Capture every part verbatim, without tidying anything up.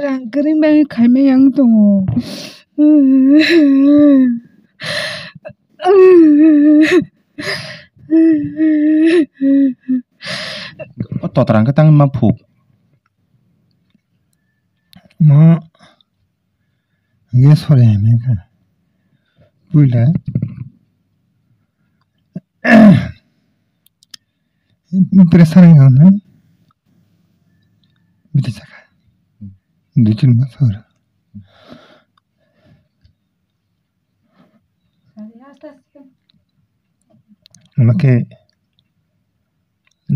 Rang kwrwi bai khaimai ang tongo. O totra hwnkhe tangwi ma phuk. Mo hwnkhe sori hai mankha. Puila pressure wngkha hwnwi bwtwi sakha. Dui tin bosor. Omo khe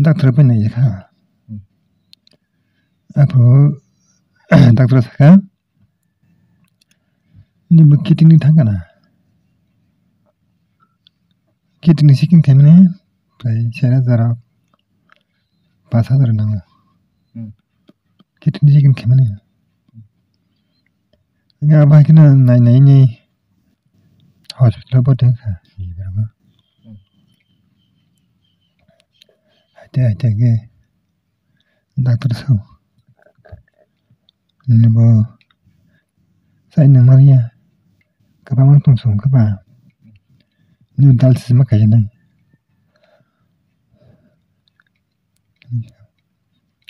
doctor bai naikha. Aphuru doctor saka, "Nini bo kidney thang kana?" Kidney sikin khaimani prai sera jara pas hajar nango. Hmm. Kidney sikin khaimani. Nga bai kena nai nai ni hospital bo tengkha. Haite haite ke. Doctor song. Nini bo sai nang manya. Kaba mang tong song kaba. Ni dal sima kaya nai.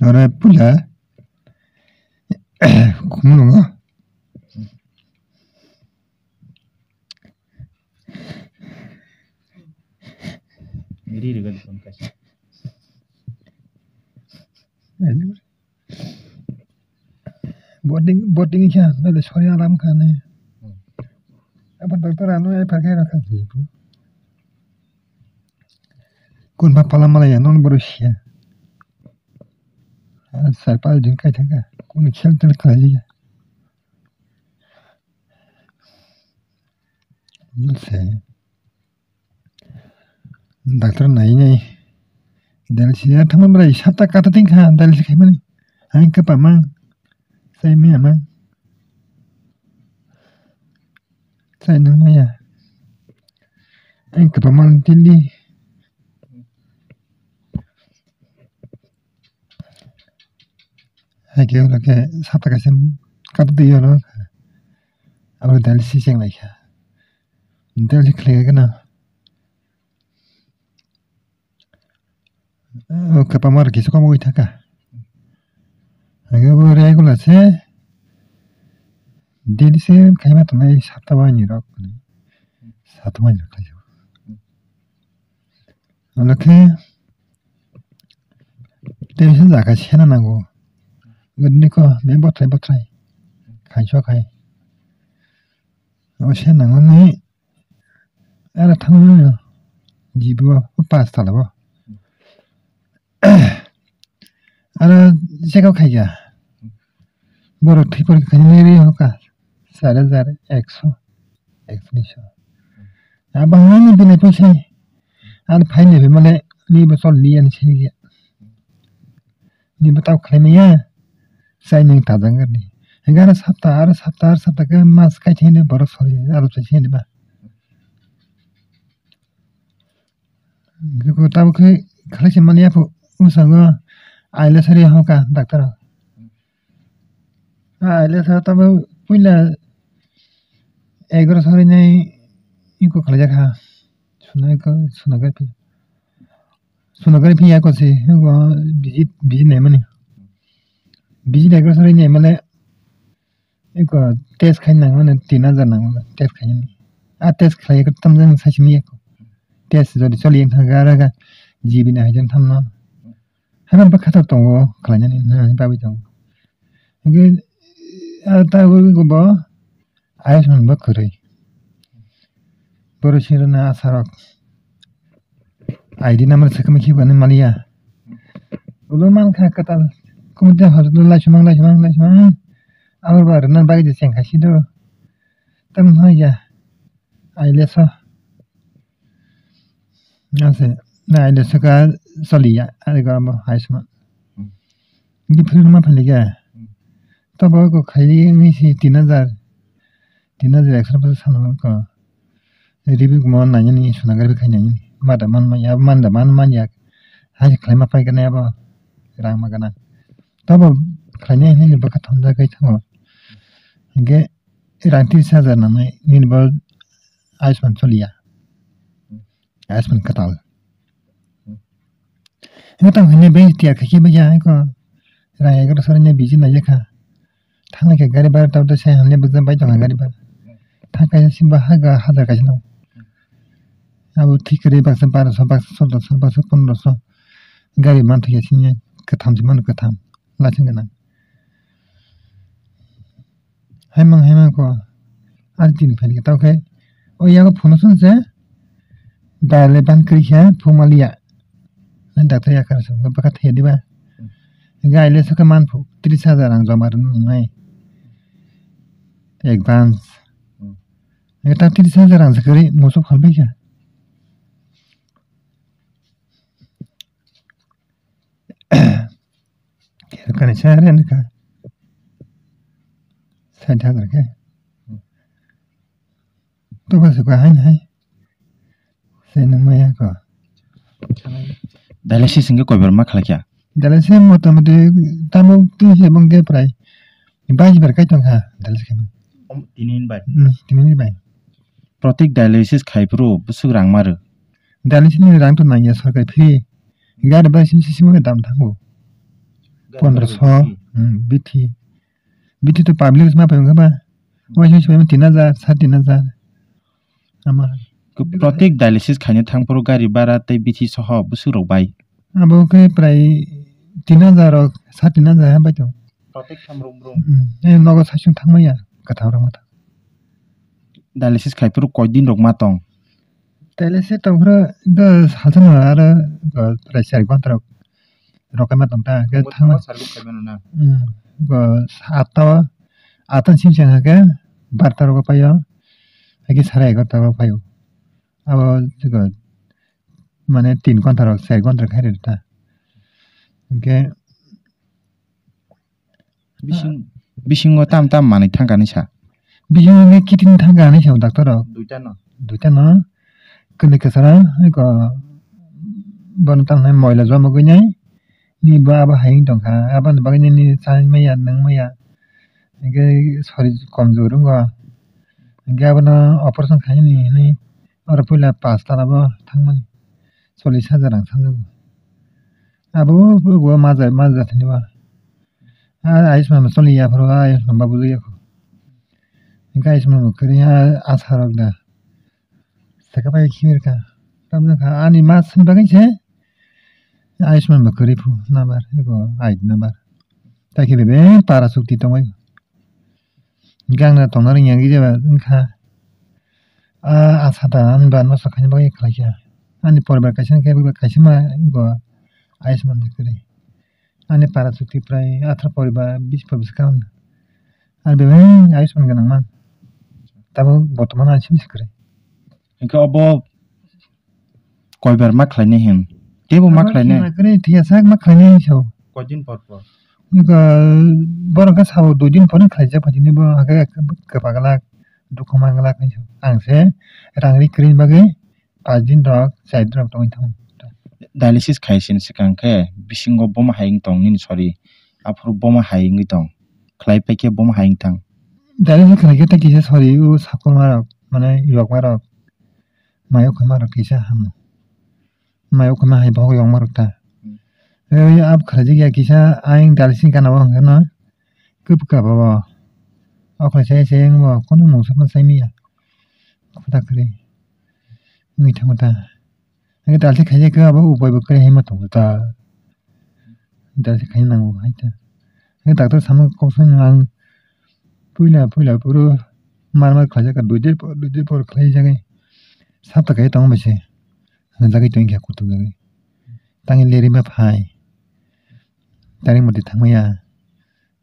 Ora pula. Kumulungo. Ri ri gali kon kaisa. Boarding, boarding kha, nole sori alam kha ne. Hmm. Apa doctor ano e pakhe rakha. Kun pa pala mala ya non boru sia. Sar pa jin kai thaka. Kun khel tel kha ya. Nse. Doctor nai nai. Dialysis ya thangma bwrai sapta kata tingkha dialysis khaimani. Ang kwpamang. Sai maya mang. Sai nang maya. Ang kwpamang tili. Hai khe ulo khe sapta kaisa kata twi ulo. Abo dialysis cheng lai kha. Dialysis khlai khe na. O kwpamar kisa komo ui thaka. Ang bo regular se. Daily se khaima tongnai sapta bai ni rok. Sapta bai ni rok khlai. Ulo khe tei se jaga sena nango. Gwniko me bothrai bothrai. Khainso khai. O se nango ni. Ara thangmani jibo pas tala bo. Ara check up khaikha. Borok thwi porikha khainani ri hoka. Sar hajar ekso, ekso ni so. Abahani bini poisa. Ani phaini bimale ni bosol ni ani sini. Ni bwtao khlai manya, chai nwng tajak wngkha ni. Hinkhe aro sapta, aro sapta, aro sapta khe mas kai thangni borok sori, aro chai thangni ba. Biko tabuk khe khlai se manya phu, bwskango aile sari hoka doctor rok. Aile sa tabuk puila egaroso rinai iko khlaijak ha. Suna iko, suna gari phi. Sonography ya ko se, ko visit, visit naimani. Visit ya ko sari naimani, ko test khai nang mani tin hajar nang mani test khai ni. A test khlai ko tam jang sai simi ko. Test jodi choli yang thang gara ga G B na hajan tham no. Hana ba khatar tongo khlai ni na ba bi tongo. Ge a ta go go bo Ayushman bo kwrwi. Borok sirwkna asarok I D number se kwmwi khiphani maliya. Ulo mankha kwtal. Kumute hospital laisumang, laisumang, laisumang. Aboni bagwi rwna bagwi je chengkha sido. Tamo hwnja. Aileso. Ase. Na aileso ka choliya. Arega amo Ayushman. Di phirma phalikha. Tobo ko khaili wngwi si tin hajar. Tin hajar ekso bwswk sano ko. Ribi mo nainani sona gari bai khai nainani. Mada man manya, manda man manya. Hai khlaima pai gana abo. Rang ma gana. Tabo khlainai hinwi bwkha thomjak gai thango. Hinkhe rang tris hajar nangnai nini bo Ayushman choliya. Ayushman kwtal. Ino tamo hwnwi bai tiyar khaikhe bai ya eko. Rang egaroso rwna biji naijakha. Thangnaikhe gari bhara tabo tei sai hamya bwsa bai tongkha gari bhara. Thang kaisa simba haga hajar kaisa nango. Abo thik kwrwi baksa baroso, baksa sodroso, baksa pondroso. Gari manthokya sini kwtham se mano kwtham. Lasing gwnang. Haimang haimang ko. Ani tin phaini tao khe. O yago phone song se. Dale ban kri khe phung maliya. Ani doctor yakar se baka thaya diba. Gai le saka man phu tris hajar ang joma rwnai. Advance. Eta tris hajar ang sakari musu phalbai kha. Kani sa re ni kha. Sait hajar khe. To ba su ka hai hai. Sai nang maya ko. Dialysis hingke koi bar ma khlai kha? Dialysis motamoti tamo twi se bang de prai. Bais bar kai tong kha dialysis khe. Om, tini ni bai? Hmm, tini ni bai. Protek dialysis khai phuru bwswk rang ma rw? Dialysis ni rang to nangya sarkar free. Gari bai sim sim dam thango. Gari bai pondroso, free. Hmm, bithi. Bithi to public ma pai wngkha ba. Waisa waisa pai tin hajar, sare tin hajar. Ama. Ko protek dialysis khaina thang phuru gari bara tei bithi soho bwswk rok bai? Abo khe prai tin hajar rok, sare tin hajar ha bai tong. Protek tham rum rum. Hmm, eh, nogo saichung thangmaya, kwthang rok ma thang. Dialysis khai phuru koi din rok ma tong? Dialysis tong phuru do salsa no aro, eh, prai char ghonta rok. Rokai ma tong ta, ke thangma. Sargo khaimano na. Hmm, go atta o, atta sim chang hake, barta rogo paio, hake sare egarta rogo paio. Abo, go, mane, tin ghonta rok, char ghonta rok khai rw ta. Hingke, Bising, bisingo tam tam manwi thangkani sa? Bisingo hwnwi kitin thangkani sa doctor rok. Duita no? Duita no. Kwnwi kwcharo, eko, bono tamni moila joma gwi nai. Ni bo abo hai wng tongkha. Aboni bagwi nini chai maya, nwng maya. Hingke sori komjor wngo. Hingke abono operation khainani hinwi oro puila pash tala bo thangmani. Chollish hajar rang sanjago. Abo bo, bo maja, maja thani ba. A, Ayushman bo choli ya phuru, Ayushman bo bujui ya kho. Hingke Ayushman bo kwrwi ha, asa rok da. Saka pai khibir ka. Tamjak kha, ani ma sini bagwi se Ayushman bo kwrwi phu number, ego I D number. Tai khe bebeng para chukti tongwi. Hingke ang no tongna rwngya hingke jeba wngkha. A, asa da ani ba nosto khaina bagwi khlai kha. Ani poribar kaisa hingke kaisa ma ego Ayushman de kwrwi. Ani para chukti prai atharo poribar, bis poribar se kaun. Ani bebeng Ayushman gwnang man. Tabuk bortoman ani simi se kwrwi. Hingke obo koibar ma khlainai hin? Teibo ma khlainai? Abo sima kwrwi thwiya sak ma khlainai hinwi sao. Koidin por por? Ego borok khe sao dui din porno khlaijak phaidi hinwi bo hake kwpha glak, dukhu man glak hinwi sao. Ang se rang ri kwrwini bagwi pash din rok, char din rok tongwi thango. Dialysis khai sini swkang khe bisingo bomo hai wng tong nini sori, aphuru bomo hai wngwi tong, khlai pai khe bomo hai wng thang. Dialysis khlai khe tei kisa sori o sakolma rok, mane yokma rok, mai o khama rok kisa hamo. Mai o khama hai bohok yokma rok ta. Hmm. Oi ab khlaijak ya kisa ayang dialysis gana o hwnkhe no kwbwkha bo. O khlai sai sai wng bo kono mungsa phano sai manya. Kota kwrwi. Wngwi thango ta. Hingke dalsi khaina khe abo upai bo kwrwi hai ma tongo ta. Dalsi khaina nango hai ta. Hingke doctor samo kok song ang puila puila puro mar mar khlaijak dui din por dui din por khlai jagwi. Sapta khai tong bai se. Hwnjagwi tong khe kutung jagwi. Tangwi lerima phai. Tarik moti thangmaya.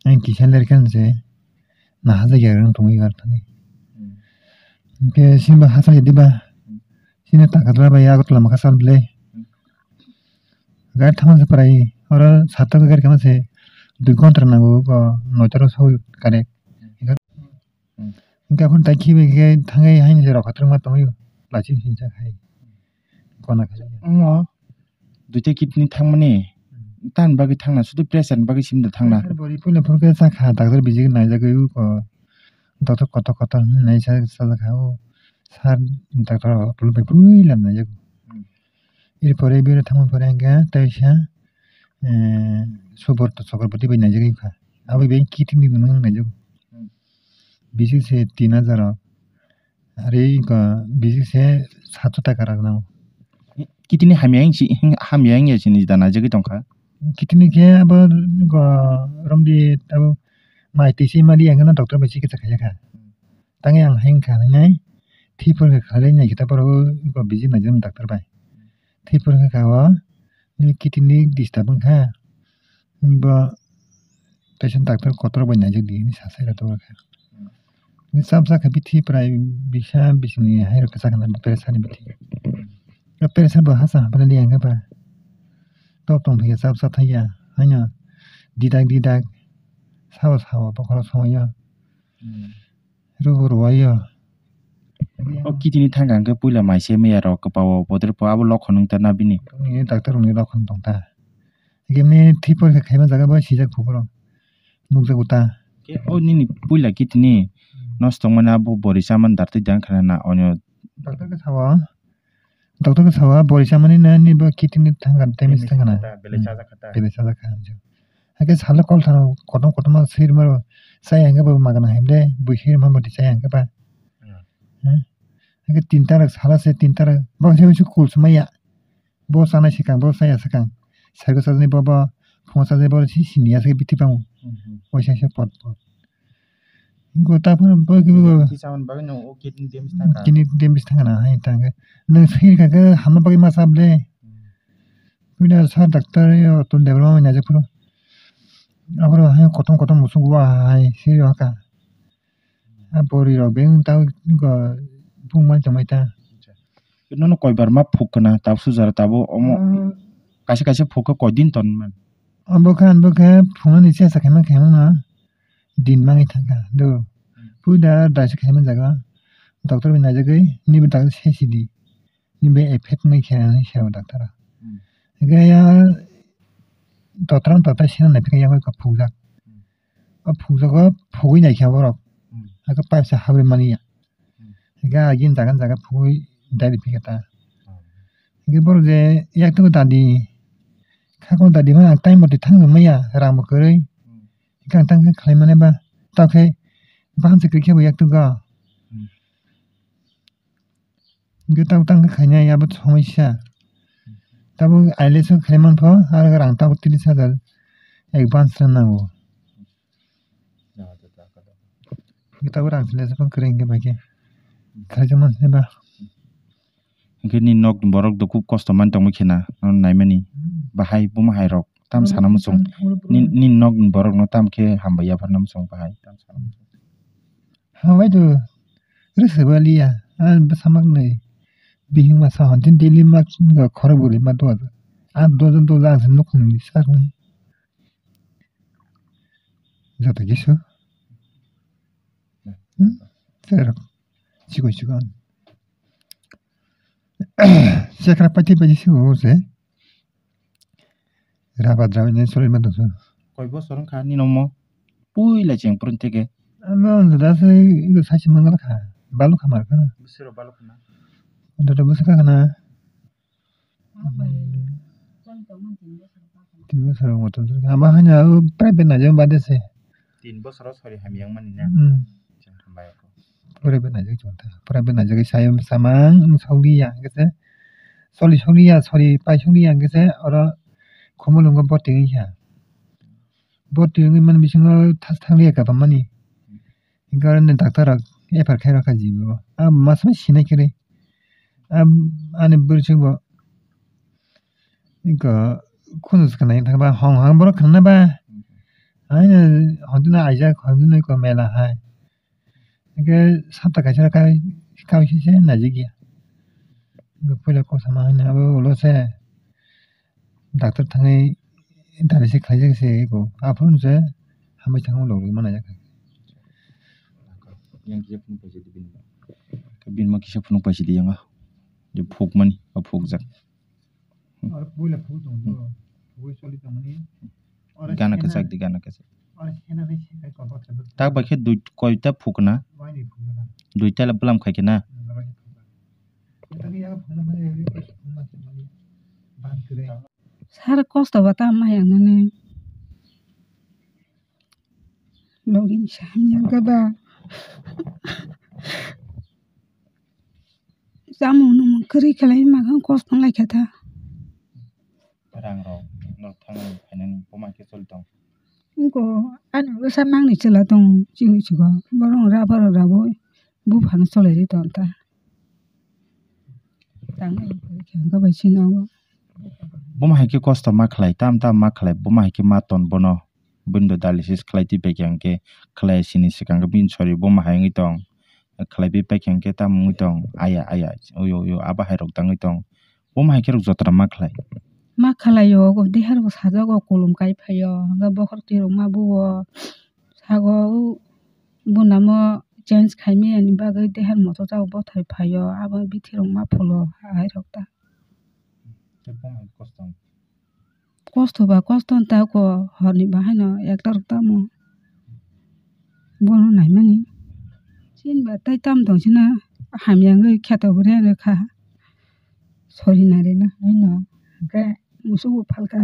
Ang kisa lerkha se. Naharjakya wng tongwi aro thangwi. Hmm. Hingke sini bo hachal ya diba? Hmm. Sini Takarjala bai Agartala makasal bwle. Hmm. Gari thangma se prai oro satta gari kama se dui ghonta nango, o noitaro soi kare. Hmm. Hwnkhe aphuru tai khibi khe thangwi haino je rok khatrwngma tongwi o. Lachim hinjak hai. Kona khe. Omo duita kidney thangmani. Hmm. Tamni bagwi thangna sudu pressure ni bagwi simi da thangna. Pressure bo ri puila phuru khe chakha, doctor bijik naijagwi o ko. Doctor kotor kotor hinwi naisa chajakha o. Sir doctor o phuru bai puila naijago. Hmm. Erpore bini thangma pore hwnkhe teisa, eh, Subroto Chakraborty bai naijagwi kha. Abo bai kidney ni mung naijago. Hmm. Bijik se tin hajar o. Ari ko bijik se sato taka rok nang. Kidney hamya wng si, hamya wng ya sini da naijagwi tongkha. Kidney khe abo ko romdi abo mai twi se mali ang no doctor bai chikitsa khaiyakha. Tangwi ang hai wngkha hinwi thwi porikha khalai nai khe ta borok bo bijik naijak doctor bai. Thwi porikha o nini kidney disturb wngkha. Bo teisa doctor kotor bai naijak di hinwi sa sai rw tongkha. Chap chakha bithi prai bisa bisingni hai rok kwchak hwnna pressure ni bithi. Pressure bo hasa hapra li ang khe ba. Tok tong phiya chap cha thaiya haino didak didak sao sao bokhorok songwi ya. Rubu rwui o. O kidney thangkha hwnkhe puila mai se maya rok kwpao bodol po abo lokhon wng ta na bini. Nini doctor rokni lokhon tong ta. Hwnkhe nini thwi porikha khaima jaga bai sijak phuru borok nukjago ta. Khe o nini puila kidney nosto wngmani abo bori chamani dartwi dang khana na onyo. Doctor khe sao. Doctor khe sao, bori chamani na ni bo kidney thangkha, damage thangkha na. Belai chajakha ta. Belai chajakha hinwi. Hakhe salo kol thano kotom kotom ma swi rwma rw chaya hwnkhe bo magana himle bui swi rwma bwtwi chaya hwnkhe ba. Hmm. Hmm. Hakhe tinta rok sala se tinta rok bang se usu kul swmaiya. Bo chanai swkang, bo chaya swkang. Saiko chajaknai bo, bo phungo chajaknai bo si siniya se bithi bango. Hmm, hmm. Waisa se pot pot. Go ta phano bo kibo go. Kidney damage thangkha. Kidney damage thangkha na hai thangkhe. Nwng swi rwkha khe hamna bagwi ma chap le. Hmm. Puila sir doctor yo tun debra ma naijak phuru. Aphuru hai kotom kotom musuk bo hai swi rwkha. A bwrwi rok beng ta go bung ma tongmai ta. Nono koibar ma phuk kana tabuk sujara tabuk omo. Ah. Kaisa kaisa phuk khe koi din ton man. Obo khe, obo khe phunani chesa khaima khaima no din mangi thangkha do. Hmm. Puida daisi khaima jaga doctor bai naijagwi nibo doctor sesi di. Nibo effect nai khe hinwi sao doctor. Hmm. Hwnkhe ya doctor no doctor sina naiphikha yakho phukjak. Hmm. O phukjago phugwi naikha borok. Hmm. Hakhe pipe se habwi mani ya. Hmm. Hwnkhe agini jaga jaga phugwi dadi phikha ta. Hmm. Hwnkhe borok je yaktugo dadi, khakno dadi phano ang time motwi thangwi manya, rang bo kwrwi. Hmm. Hwnkhe ang tang khe khlai mani ba, tao khe bahan se kwrwi khe bo yaktugo. Hmm. Hwnkhe tabuk tang khe khainai abo somoi sa. Tabuk I L S o khlai man pho, aro rang tabuk tris hajar advance rw nango. Hwnkhe tabuk rang tris hajar phano kwrwi hwnkhe bai khe khlai jak man se ba. Hwnkhe nini nokni borok do khub kosto man tongma khe na, nono naimani. Hmm. Bahai buma hai rok tam sana muchung. Nini, nini nokni borok no tam khe hambai yapharna muchung bahai tam sana muchung. Hambai do. Rwsaba liya. Ang bwsa maknai. Bihik masa hwn tin daily mak khorok bwrwi ma do. Ang dojon dojon ang se nukhungni saknai. Joto kisu. Hmm? Serok. Chikon chikon. Chekra paiti paiti sigo se. Rabat rabat ni solima tongso. Koi bosor wngkha nini omo? Puila cheng purun teke. Ano da se igo sachi mangal kha. Balu kha mar kha. Busiro balu kha na. Odo to busi kha na. Tin bosor wng tong. Aba hanya private na jeng bade se. Tin bosor sori hamyang mani na. Hmm. Cheng hambai ko. Private naijak chwng ta. Private naijagwi sayo samang wng sogwi ya hwnkhe se choli sogwi ya, sori pai sogwi ya hwnkhe se oro Khumulwngo boti wngya. Boti wngwi mani bisingo thas thang liya kabam mani. Hwnkhe oro ni doctor rok F I R khai rokha jibo. A masa sinai kwrwi. A ani bwrwi chwngbo wngkha khunu se khna thangba hong hong borok khna ba. Haino hondino aijak hondino ko mela hai. Hwnkhe sapta kaisa kai, kaisa se naijak ya. Hwnkhe puila kok sama hwnwi abo ulo se doctor thangwi dali se khlaijak se eko. Aphuru se hambai thangma logwi manaijak. Yang kisa phunuk paisidi bini. Bini ma kisa phunuk paisidi yang a. Je phukmani, a phukjak. Aro puila phuk tongo, phugwi choli tongmani. Oro gana sena, kwchak di, gana kwchak. Oro sena nai sena kolbak sena. Tak bai khe dui, koita phukna? Waini phukna. Duita le bwlam khai khe na? Hmm, bwlam khai phukna. Ito khe yago phukna mani, phukna mani. Bad kwrwi. Sar kosto ba ta ma yang nani. Login sa hamya gaba. Chamung nwngmung kwrwi khlai mankha, kosto wng lai kha ta. Rang rok norok thangwi phainani buma khe choli tong. Wngkha ani bwsa mangni chwla tongo chini chugo, borok rubber rok rabo buphano cholairwi tong ta. Tangwi kwrwi khe wngkha bai chini obo. Buma hai khe kosto ma khlai, tam tam ma khlai, buma hai khe ma ton bono. Bini do dialysis khlai twi paikha hwnkhe khlai sini swkang khe bini sori bo ma hai wngwi tong. Khlai pi paikha hwnkhe tamo wngwi tong, aya, aya, uyo, uyo, abo hai rok tangwi tong. Bo ma hai khe rok jotra ma khlai. Ma khlai o, ogo deher bo sajak o, kolom kai phai o, hwnkhe bokhorok twi rok ma bu o, sago o, buna mo change khai mani bagwi deher moto jak o bothai phai o, abo bithi rok ma pholo hai rok ta. Tei bo hai kosto. Kosto ba kosto wng ta ko, horni bahaino ekta rok tamo bono naimani. Chini ba tei tam tong sina hamya wngwi kheto huri ani kha. Sori nari na haino hwnkhe musuk bo phalka.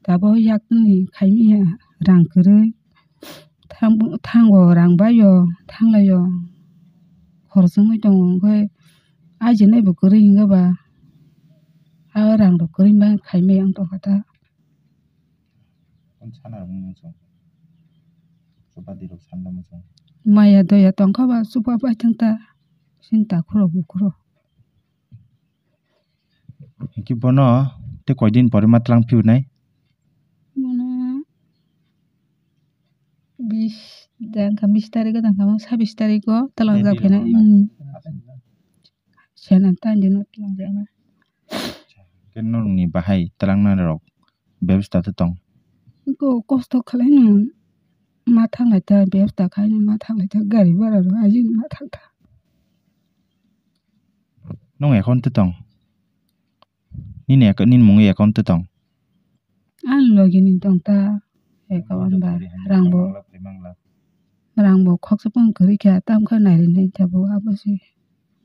Tabuk yakni khaimya rang kwrwi. Thang-, thango rang bai o, thanglai o. Khoroksa wngwi tongo, hwnkhe ajinai bo kwrwi hwnkhe ba, a rang rok kwrwi bai khaimai ang tongkha ta. Kon sana rok wngmung song. Chubadi rok sanna muchung. Maya doya tongkha ba chuba bai thang ta. Chini takhurok bukhurok. Hwnkhe bono tei koi din pore ma twlang phiyunai? Bono bis, da wngkha bis tarikh o, da wngkha sabis tarikh o twlangjak phainai. Hmm. Sena tandino twlangjaknai. Khe norokni bahai twlangnai rok bebasta tong? Ko kosto khlaino ma thanglai ta, bebasta khaino ma thanglai ta, gari bhara rok ajini ma thang ta. Nwng account tong? Nini account, nini mungwi account tong? Ani logi ni tong ta account ba rang bo, rang bo khoksa pung kwrwi kha, tam kha nai ri nai ta bo abo se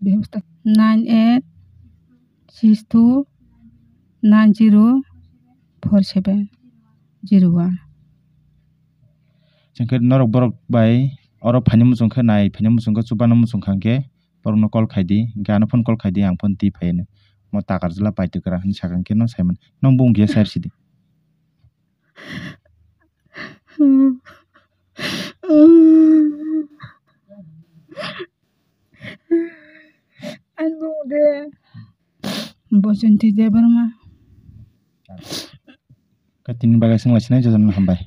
bebasta. Nine eight six two nine zero four seven zero one. Chwng khe norok borok bai oro phaini muchung khe, nai phaini muchung khe, chubana muchung kha hwnkhe, borokno call khai di, hwnkhe ano phone call khai di, ang phone twi phai hwnwi. Mo takar jwla pai twi kwrang hwnwi sakha hwnkhe no sai mano. Nong bung khe sai rw sidi. Ani bung de Bojonti Debbarma. Khe tini bagwi swnglaisini jotono hambai.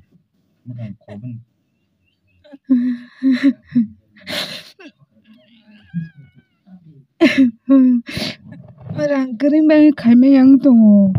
Rang kwrwi bagwi khaimai ang tongo.